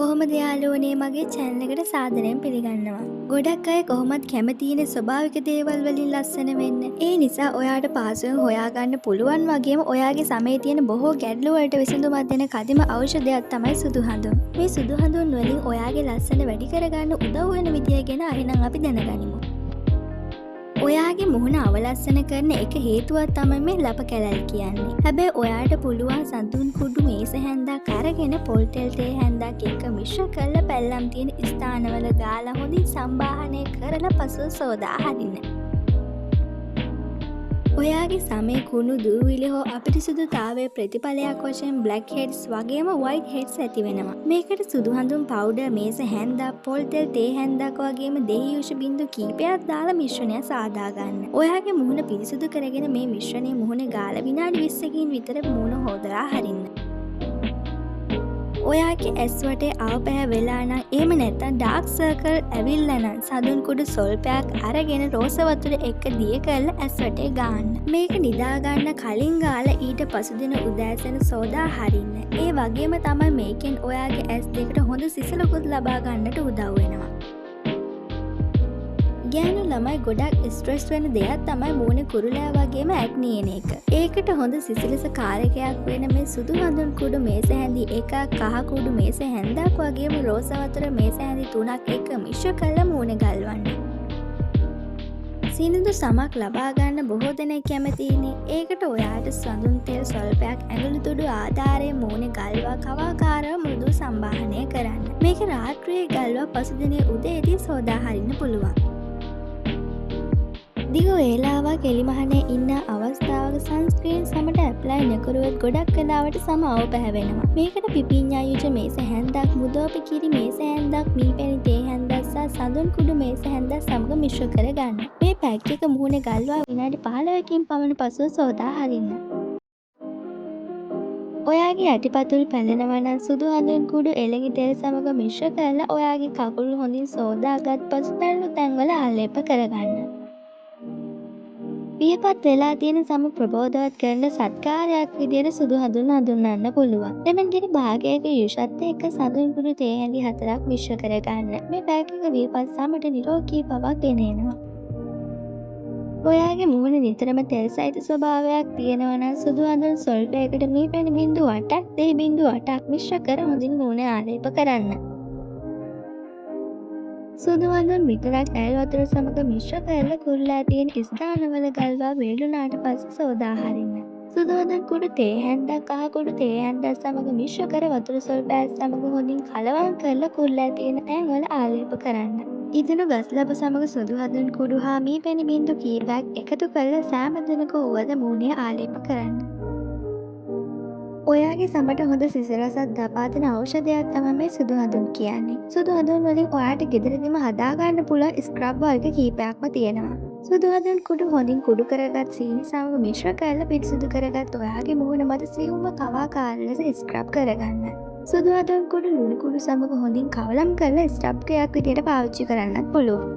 කොහොමද යාළුවනේ? මගේ චැනල් එකට සාදරයෙන් පිළිගන්නවා. ගොඩක් අය කොහොමත් කැමතිනේ ස්වභාවික දේවල් වලින් ලස්සන වෙන්න. ඒ නිසා ඔයාට පහසුවෙන් හොයාගන්න පුළුවන් වගේම ඔයාගේ සමේ තියෙන බොහෝ ගැටලු වලට විසඳුමක් දෙන කදිම ඖෂධයක් තමයි සුදු හඳුන්. මේ සුදු හඳුන් වලින් ඔයාගේ ලස්සන වැඩි කරගන්න උදව් වෙන විදිය ගැන එහෙනම් අපි දැනගනිමු. ඔයාගේ මුහුණ අවලස්සන කරන එක හේතුවක් තමයි මේ ලප කැලැල් කියන්නේ. හැබැයි ඔයාට පුළුවන් සඳුන් කුඩු මේස හැන්දක් අරගෙන පොල් තෙල් තේ හැන්දක් එක්ක මිශ්‍ර කරලා පැල්ලම් තියෙන ස්ථානවල ගාලා හොඳින් සම්බාහනය කරලා පසුව සෝදා හරින්න. ඔයාගේ සමේ කුණු දූවිලි හෝ අපිරිසුදුතාවයේ ප්‍රතිඵලයක් වශයෙන් බ්ලැක් හෙඩ්ස් වගේම වයිට් හෙඩ්ස් ඇති වෙනවා. මේකට සුදු හඳුන් පවුඩර් මේස හැන්දක්, පොල් තෙල් තේ හැන්දක් වගේම දෙහි යුෂ බිංදු කීපයක් දාලා මිශ්‍රණය සාදා ගන්න. ඔයාගේ මුහුණ පිරිසුදු කරගෙන මේ මිශ්‍රණය මුහුණේ ගාලා විනාඩි 20කින් විතර මුහුණ හෝදලා හරින්න. ඔයාගේ ඇස් වටේ අවපැහැ වෙලා නම්, එහෙම නැත්නම් ඩාර්ක් සර්කල් ඇවිල්ලා නම්, සඳුන් කුඩු සොල්පයක් අරගෙන රෝස වතුර එක්ක දිය කරලා ඇස් වටේ ගාන්න. මේක නිදා ගන්න කලින් ගාලා ඊට පසුදින උදෑසන සෝදා හරින්න. ඒ වගේම තමයි මේකෙන් ඔයාගේ ඇස් දෙකට හොඳ සිසිලකුත් ලබා ගන්නට උදව් වෙනවා. ගෑනු ළමයි ගොඩක් ස්ට්‍රෙස් වෙන දෙයක් තමයි මූණේ කුරුලෑ වගේම ඇක්නි එන එක. ඒකට හොඳ සිසිලස කාරකයක් වෙන මේ සුදු හඳුන් කුඩු මේස හැඳි එකක්, කහ කුඩු මේස හැන්දක් වගේම රෝස වතුර මේස හැඳි තුනක් එක්ක මිශ්‍ර කරලා මූණේ ගල්වන්න. සිනිඳු සමක් ලබා ගන්න බොහෝ දෙනෙක් කැමතියිනේ. ඒකට ඔයාට සඳුන් තෙල් ස්වල්පයක් ඇඟිලි තුඩු ආධාරයෙන් මූණේ ගල්වා කවාකාරව මෘදු සම්බාහනය කරන්න. මේක රාත්‍රියේ ගල්වා පසුදිනයේ උදේදී සෝදා හරින්න පුළුවන්. දිග වේලාවක් එළිමහනේ ඉන්න අවස්ථාවක සන්ස්ක්‍රීන් සමට ඇප්ලයි නොකරුවොත් ගොඩක් වෙලාවට සම අව් පැහැවෙනවා. මේකට පිපිඤ්ඤා යුජ මේස හැන්දක්, මුදෝපි කිරි මේස හැන්දක්, මී පැණි තේ හැන්දක් සහ සඳුන් කුඩු මේස හැන්දක් සමග මිශ්‍ර කරගන්න. මේ පැක් එක මුහුණේ ගල්වා විනාඩි 15කින් පමණ පසුව සෝදා හරින්න. ඔයාගේ යටිපතුල් පැලෙනවා නම් සුදු හඳුන් කුඩු එළඟි තෙල් සමග මිශ්‍ර කරලා ඔයාගේ කකුල් හොඳින් සෝදාගත් පසු පැළුණු තැන්වල ආලේප කරගන්න. වියපත් වෙලා තියෙන සම ප්‍රබෝධවත් කරන සත්කාරයක් විදියට සුදු හඳුන් හඳුන්වන්න පුළුවන්. ලෙමන් කිරි භාගයක යුෂත් එක්ක සඳුන් කුඩු තේ හැඳි 4ක් මිශ්‍ර කරගන්න. මේ පැක් එක වියපත් සමට නිරෝගී බවක් ගෙන එනවා. ඔයාගේ මුහුණ නිතරම තෙල් සහිත ස්වභාවයක් තියෙනවා නම් සුදු හඳුන් සොල්පයකට මී පැණි බිංදු 8ක්, දෙහි බිංදු 8ක් මිශ්‍ර කර හොඳින් මුහුණ ආලේප කරන්න. සුදු හඳුන් විතරක් ඇල් වතුර සමග මිශ්‍ර කරලා කුරුලෑ තියෙන ස්ථානවල ගල්වා වේලුනාට පස්සේ සෝදා හරින්න. සුදු හඳුන් කුඩු තේ හැන්දක්, කහ කුඩු තේ හැන්දක් සමග මිශ්‍ර කර වතුර සොල්පයක් සමග හොඳින් කලවම් කරලා කුරුලෑ තියෙන තැන්වල ආලේප කරන්න. ඉදුණු ගස් ලප සමග සුදු හඳුන් කුඩු හා මී පැණි බිංදු කීපයක් එකතු කරලා සෑම දිනක වුවද මූණේ ආලේප කරන්න. ඔයාගේ සමට හොඳ සිසිලසක් ලබා දෙන ඖෂධයක් තමයි මේ සුදු හඳුන් කියන්නේ. සුදු හඳුන් වලින් ඔයාට ගෙදරදිම හදාගන්න පුළුවන් ස්ක්‍රබ් වර්ග කීපයක්ම තියෙනවා. සුදු හඳුන් කුඩු හොඳින් කුඩු කරගත් සීනි සමග මිශ්‍ර කරලා පිරිසිදු කරගත් ඔයාගේ මුහුණ මත සියුම්ව කවාකාර ලෙස ස්ක්‍රබ් කරගන්න. සුදු හඳුන් කුඩු ලුණු කුඩු සමග හොඳින් කවලම් කරලා ස්ක්‍රබ් එකක් විදියට පාවිච්චි කරන්නත් පුළුවන්.